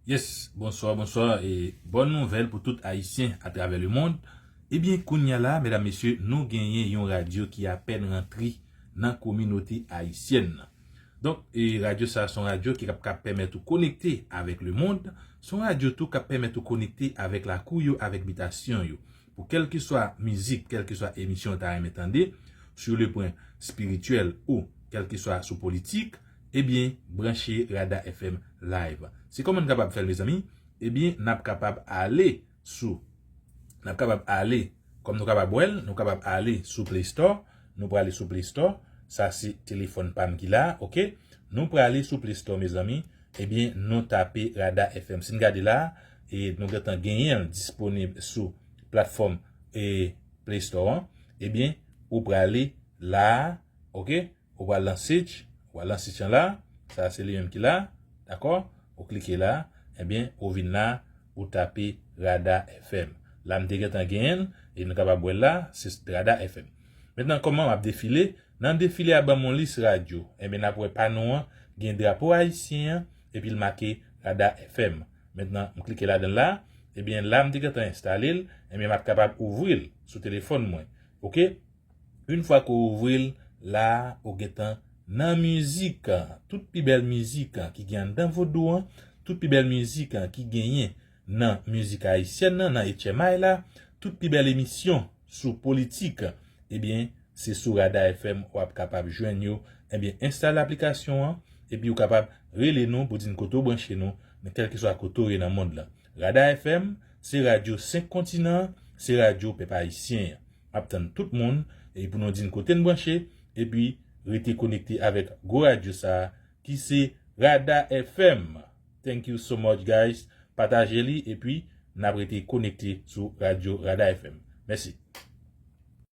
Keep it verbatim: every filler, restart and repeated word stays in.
Yes, bonswa, bonswa, e bòn nouvèl pou tout Ayisyen atravè lemond. Ebyen, kounye a la, medam, mesye, nou genyen yon radyo ki apèn rantre nan kominote ayisyèn nan. Donk, e radyo sa a se yon radyo ki ap, k ap pèmèt ou konekte avèk lemond, se yon radyo tou k ap pèmèt ou konekte avèk lakou yo, avèk bitasyon yo. Pou kèlkeswa mizik, kèlkeswa emisyon ou ta renmen tande, sou le pwen espirityèl ou kèlkeswa sou politik, ebyen, branche Rada F M Live. Se kòman n kapab fè l, mezanmi? Ebyen, n ap kapab ale sou, n ap kapab ale, kòm nou kapab wè l, nou kapab ale sou Play Store, nou prale sou Play Store, sa se telefòn pa m ki la, oke? Nou prale sou Play Store, mezanmi, ebyen, nou tape Rada F M. Si n gade la, e nou gentan genyen l disponib sou platfòm e Play Store an, ebyen, ou prale la, oke? Ou pral nan search, ou pral nan search an la, sa se li menm ki la, dakò? Ou klike la, ebyen, ou vin la, ou tape Rada F M. La, m te gentan genyen l, e nou kapab wè l la, se Rada F M. Mentnan, kòman m ap defile? Nan defile a, ban m yon lis radyo. Ebyen, n ap wè pano an, gen drapo ayisyen an, epi l make Rada F M. Mentnan, m klike ladan l la, ebyen, la, m te gentan enstale l, ebyen, m ap kapab ouvri l sou telefòn mwen. Oke? Yon fwa ke w ouvri l, la, ou gentan nan mizik. Tout pi bèl mizik ki gen anndan vodou an, tout pi bèl mizik ki genyen nan mizik ayisyèn nan, nan H M I la, tout pi bèl emisyon sou politik, ebyen, se sou Rada F M w ap kapab jwenn yo. Ebyen, enstale aplikasyon an, epi ou kapab rele nou pou di n kote w branche nou, nan kèlkeswa kote w ye nan mond lan. Rada F M, se radyo senk kontinan, se radyo pèp ayisyen an. M ap tann tout moun, e pou nou di n kote n branche, epi rete konekte avèk gwo radyo sa a, ki se Rada F M. Thank you so much, guys. Pataje li, epi n ap rete konekte sou radyo Rada F M. Mèsi.